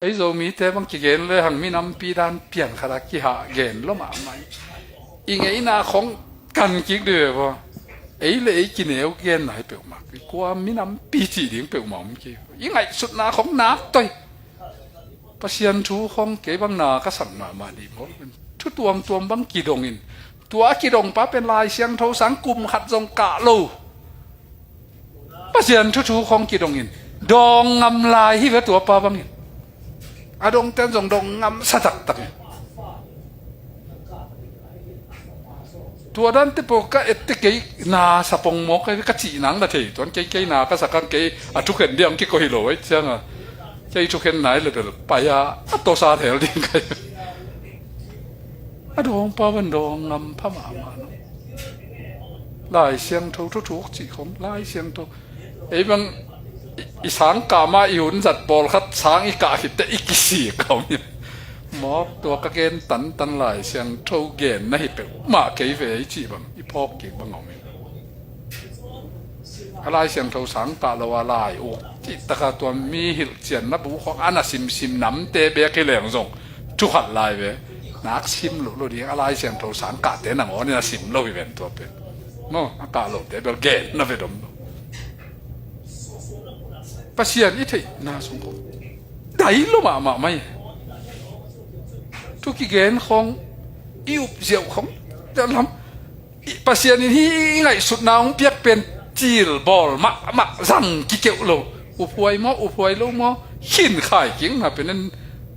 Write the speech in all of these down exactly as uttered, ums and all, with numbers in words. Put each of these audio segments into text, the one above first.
Ei Zomite bang kigen le hang minampi dan pian khat a kihah gen lo mahmah. I ngeina khong kan kik dih ve baw. Ei le ei kineu genna hi peuhmah. Kua minampi cih ding peuhmah om kei. I ngaihsutna khong nak toi. Pasian thu khong kei bang na ka sak mahmah dih maw. Thu tuamtuam bang kidongin. Tua a kidongpa pen Lai Siangtho sang kum khat zong kah lo. Pasian thuthu khong kidongin dawng ngam lai hi ve tuapa bangin. A dongten zong dawng ngam sa taktakin. Tua dante pawl ka ette kei na sapong mawk ka cih nang la thei tuan kei kei na ka sakang kei a thukhen diang kiko hi lo ai cianga. Kei thukhen nai le bel pai a a tosa thel ding kai. A dawngpa van dawng ngam pha mahmah no. Lai Siangtho thuthuk cih khong Lai Siangtho. Ei bang i, i sang kah ma i hun zat pawlkhat sang i kah khitte i kisik a om hi. Mawk tua ka gen tantan Lai Siangtho gen na hi peuhmah kei ve i cih bang i phawk kik bang a om hi. A Lai Siangtho sang kah lo a lai uk cih taka tua mi hilhcianna bu khong a na simsim namte bek hi leng zong thukhat lai ve. Nak sim lo lo ding a Lai Siangtho sang kahte nangawn in a sim lo hi ven tua pen. Maw a kah lote bel gen na ve dom lo. Pasian i theihna sung khong dai lo mahmah mai. Thu kigen khong i up ziau khong lam. Pasian in hih i ngaihsutna hong piak pen cilbawl mahmah zang kikeuh lo. Uphuai maw uphuai lo maw khinkhai kikna pen en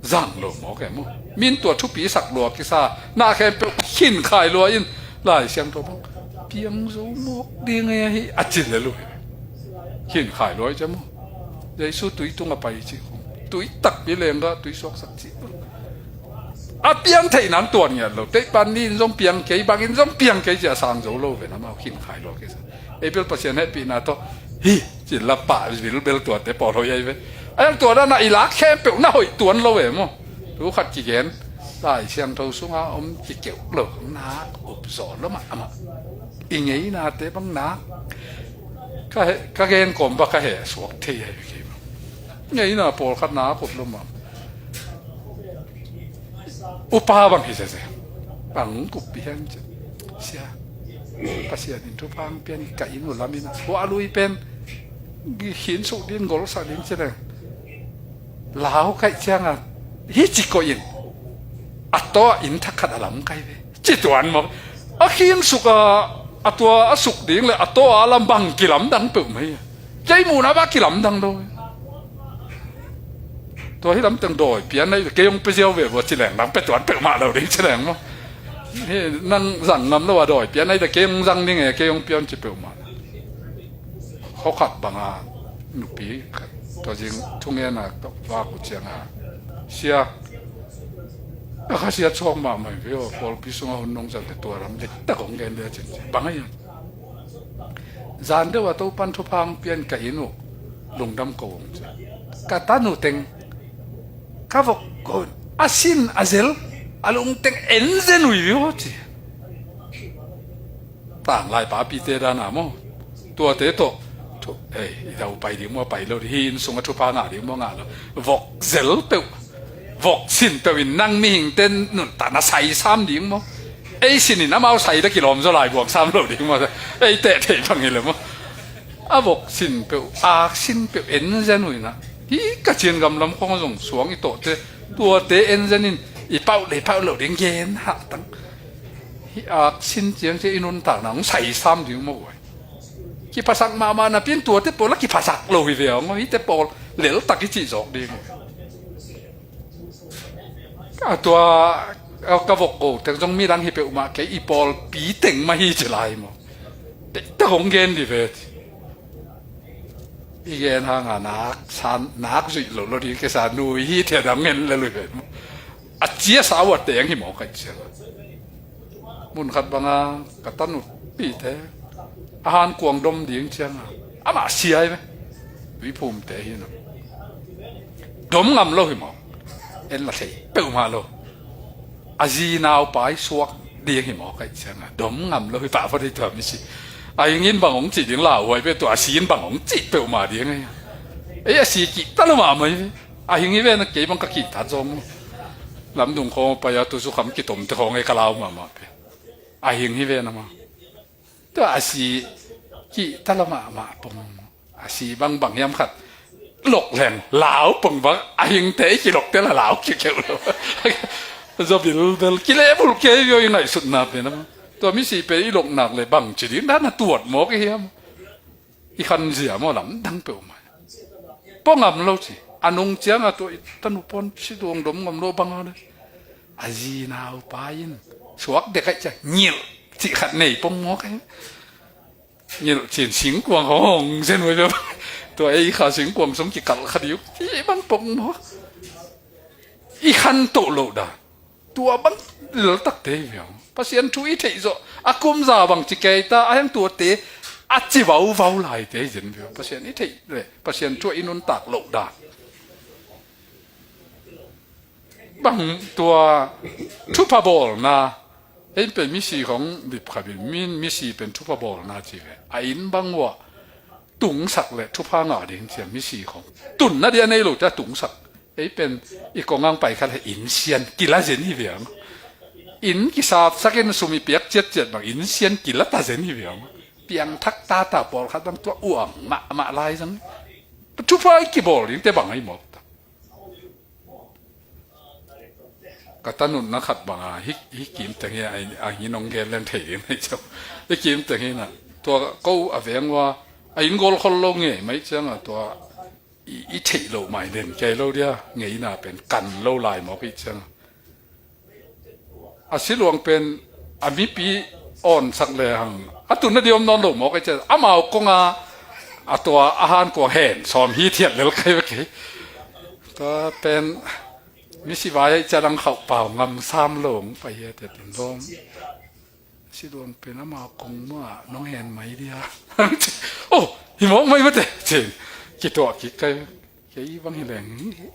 zang lo maw kei maw. Min tua thupi sak lua kisa na khempeuh khinkhai lua in Lai Siangtho bang piang zo mawk ding e hi a cin le lu hi. Khinkhai lua i cia maw. Jesu tui tung a pai cih khong tui takpi lengga tui suaksak cih. A piang theih nang tuan ngiat lo teih pan ni in zong piang kei bangin zong piang kei cia sang zo lo ve na mau khin khai lo kei sa. Ei bel Pasian hehpihna tawh hi cin la pah vilbel tuate pawl hoih ai ve. A yang tua dana i lak khempeuh na hoih tuan lo ve maw. Tu khat kigen Lai Siangtho sunga om kikeuh lo nak up zaw lo mah amah. I ngeinate bang nak ka gen kawm bak ka heh suak thei ai ve kei maw. Ngeina pawlkhat nak up lo mah. Upa bang hi sese bang kup pi hen cia. Sia Pasian in thupha pian ka inn uh lamin a hua lui pen khin suk din gol sa din ci leng lau kaih cianga hi ci koih in a taw a inn thak khat a lam kai ve ci tuan mawk a khin suk a a tua a suk ding le a taw a lam bang kilamdang peuh mai. Kei muhna bah kilamdang lo. Tua hi lamteng dawi pian ahi kei hong pia ziau ve vua ci leng dang pia tuan peuhmah lo ding ci leng maw. Nang zang ngam lo a dawi pian ahi kei hong zang ding e kei hong pian ci peuhmah. Khawkhat banga nupi tua zing thungen a vak uh cianga sia a kha sia chawk mahmah ve aw pawlpi sunga hun nong zante tua lam diktak hong gen ve a cin bang ahi. Zan deuh a Topan thupha hong pian ka inn uh lungdam ko hong ci. Ka tanu teng ka vok ko a sin a zel a lungteng en zen ui viu ci. Tanglai papite dana maw tuate tawh ei i dau pai ding maw pai lo hi inn sunga thupha ngah ding maw ngah lo. Vok zel peuh vok sin peuh in nang mihingte nuntakna saisam ding maw. Ei sinin amau sai da kilawm zaw lai buang sam lo ding maw. Ei teh thei bang hi le maw. A vok sin peuh ak sin peuh en zen uh inah hi ka cian gamlam khong zong suang i tawhte tuate en zen in i pauh le pauh lo ding gen hahtang. Hi ak sin ciang cia i nuntakna hong saisam ding maw uai. Kiphasak mahmah napi in tuate pawl a kiphasak lo hi ve hong hite pawl leltak i cih zawk ding uh. A tua ka vok ko teng zong midang hi peuhmah kei i pawlpi teng mah hi ci lai maw. Tektek hong gen di ve ci. I gen hanga nak san nak zuih lo lo ding kesa nui hi thia dang ngen le lui ve maw. A cia sa uh a teng hi maw kai ciang. Mun khat banga ka tanu pite a han kuang dom ding cianga amah siai ve. Tuiphumte hi na dom ngam lo hi maw. En la thei peuhmah lo. A zi naupai suak ding hi maw kai cianga dom ngam lo hi pah pha dei tua mi si. A ingin bang hong cih ding lauhuai ve tua a si in bang hong cih peuhmah ding hi. Ei a si kih ta lo mahmah hi ve. A hing hi ven a, kei bang ka kihtat zong maw. Lamdung khawng pai a, tuzu kham kitom te khawng ei ka lau mahmah pen. A hing hi ven a maw. Tua a si kihta la mahmah pong. A si bangbang hiam khat lok leng lau pong bang, a hingte i kilokte la lau kikheuh lo. Zaw bilbel kilehbulh kei vio i ngaihsutna pen a maw. Tua misi pen i lok nak le bang ci ding dan a tuat mawk i hiam. I khanzia maw, lamdang peuhmah. Pua ngam lo ci. A nung ciangah tua i tanu pawn si duang dom ngam lo bang a le. A zi naupa in suak dek aih ciang ngilh cih khat nei pong mawk aih. Ngilh cin singkuang hong zen ua bia bang. Tua ei kha singkuang sung kikalh kha dih uh. Cih bang pong mawk. I khantoh loh dan. Tua bang leltakte hi viau. Pasian thu i theih zawh a kum za bang ci kei ta, a hiang tuate a ci vauvau laite hi zen viau. Pasian i theih le Pasian thu i nuntak loh dan. Bang tua thupha bawlna. Ei pen misi khong dip kha bin, min misi pen thupha bawlna ci ve. A inn bang uah tungsak le thupha ngah ding cia misi khong. Tunna dia nei lo cia tungsak. Ei pen i kong ang pai khat he inn sian kila zen hi viang. Inn kisapsak in sum i piak ciatciat bang inn sian kila ta zen hi viang. Piangthak tata pawlkhat bang tua uang mahmah lai zang. Thupha i kibawl ding te bang ai mawk ta. Ka tanutna khat banga hi, hi kim teng hi a, a hi nong gen leng thei ding nei cau. Hi kim teng hi na. Tua ko a veng ua, a inn gol khol lo ngei mai cianga tua i, i theih loh mai den kei lo dia, ngeina pen kan lo lai mawk hi cianga. A siluang pen a mipi awnsak le hang a tunna diom nawn lo mawk hi cianga. Amau konga a tua a han kuang hen sawm hi thiat lel kai vek hi. Tua pen misi vai aih cia dang khauh pau ngam sam lo hong pai hi a tia tun dawm. Siluang pen ama kong mua nong hen mai dia. Oh, hi mawk mai mate. Cin kituah kik kai. Kei bang hi leng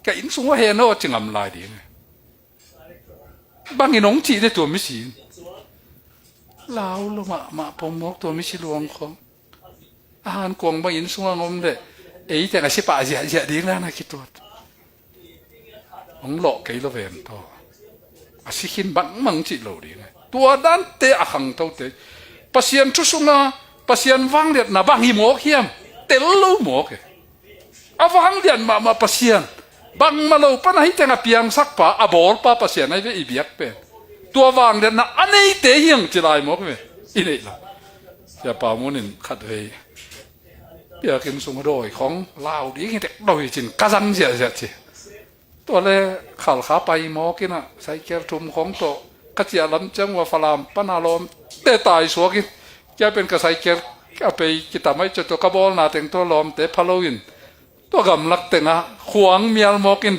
ka inn sung a hen aw ci ngam lai ding. Bang in hong cih de tua misi in. Lau lo mahmah pong mawk tua misi luang khong. A han kuang bang inn sungah ngom leh ei teng a si pah ziahziah ding dan a kituat. Hong lawh kei lo ven tawh a si khin bangmang cih lo ding. Tua dante a khangtote Pasian thu sunga Pasian vangliatna bang hi mawk hiam? Tel lo mawk e. A vangliat mahmah Pasian. Bangmah lo pan a hi teng a piangsak pa, a bawl pa Pasian ahi ve i biak pen. Tua vangliatna a neite hiang ci lai mawk ve. I neih lo. Siapa munin khat vei biakinn sung a dawi khong lau ding hi tek dawi cin ka zang ziahziah ci. Tua le Khalkha pai mawk in a saikel thum khong tawh ka ciah lam ciang ua Falam pan a lawmte taisuak in kia pen ka saikel a pei kitam aih ciah tua ka bawlna teng tua lawmte pha lo in tua gamlak tengah khuang mial mawk in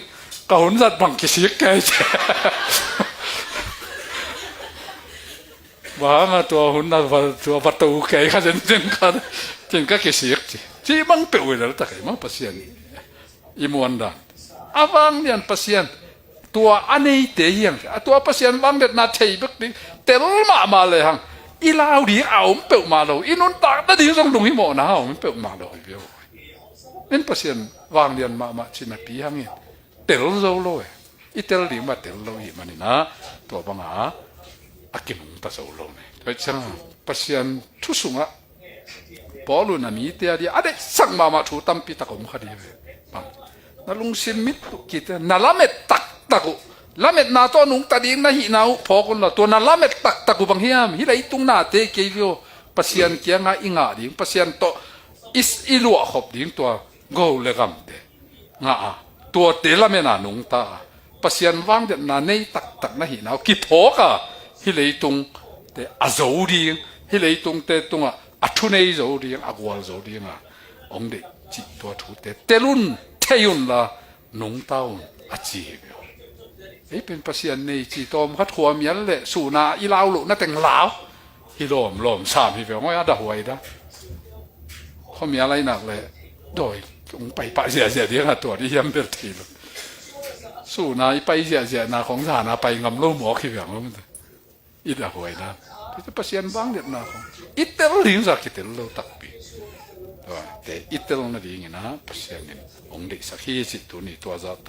ka hun zat bang kisik kei ci. Bang a tua hun a va, tua va to kei kha zenzen kha cin ka kisik ci. Ci bang peuh uh lel ta kei ma Pasian i muan dan. A vanglian Pasian tua a neite hiang a tua Pasian vangliatna thei bek ding tel mahmah le hang i lau ding a om peuhmah lo i nuntakna ding zong lunghimawhna a om peuhmah lo hi viau. In Pasian vanglian mahmah cinapi hangin tel zo lo e. I tel ding mah tel lo hi maninah tua banga a kinungta zo lo ne. Tua ciang Pasian thu sungah Paul un a mite a dia a deihsak mahmah thu tampi tak om kha dih ve. Bang na lungsim mit uh kite na lamet taktak uh lametna tawh nungta ding na hihna uh phawk unla tua na lamet taktak uh bang hiam? Hih leitung nate kei vio Pasian kiangah i ngah ding Pasian tawh i, i luahkhop ding tua go le gamte ngah a tuate lamena nungta a Pasian vangliatna nei taktak na hihna uh kiphawk a hih leitungte a zo ding hih leitungte tungah a thunei zo ding a gual zo dinga hong deih cih tua thute tel un thei unla nungta un a ci hi ve. Ei pen Pasian nei ci tawm khat khuamial le suna i lau lohna teng lau hi lawm lawm sam hi ve ngoi a dahuai da. Khuamial aih nak le dawi hong pai pah ziahziah ding a tua dih hiam bel thei lo. Suna i pai ziahziahna khong zana pai ngam lo mawk hi ve ngom. I dahuai dan Pasian vangliatna khong i tel ding za kitel lo takpi. Te i tel nadingina Pasian in hong deihsak hi cih tuni tua za tawh